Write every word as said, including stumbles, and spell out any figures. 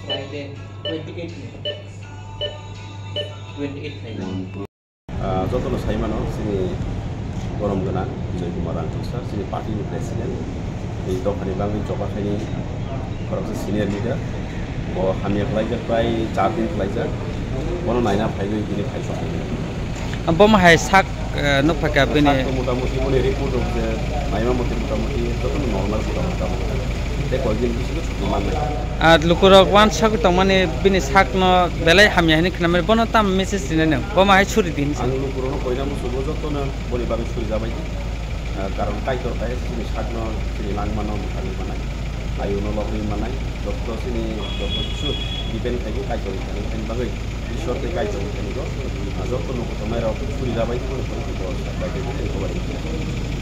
Friday, twenty eight May. Twenty eight May. Ah, jotono sai mano, chini borom gwnang Bijoy Kumar Rangthor sir, chini party ni president, tei dophani bagwi choba khaini khoroksa senior leader, bo hamya khlaijak prai char din khlaijak, bono naina phaiwi bini phai sokha. Bomo hai sak, eh, nukphaikha bini. Sak to motamuti boni report rok je naima mate motamuti jotono normal motamuti. Tei koyekdin bisingo chuti mannai. Ah, lukurok uansugwi tongmani bini sakno belai hamya hinwi khnamani, bono tamo message rinai nwng? Bomo hai suri di hinwi sa. Ang lukurokno koina muchungo jotono boni bagwi suri jabai di. Ah, karon Kaitor hai chini sakno chini langmano mwthangwi manai. Ayuno lobwi manai. Joto chini joto kisu depend khai Kaitor thani bagwi. Ishwar tei Kaitor thani go. Ah, joto luku tongnai rok suri jabai di, boni bagwi bo sabai di, boni bagwi.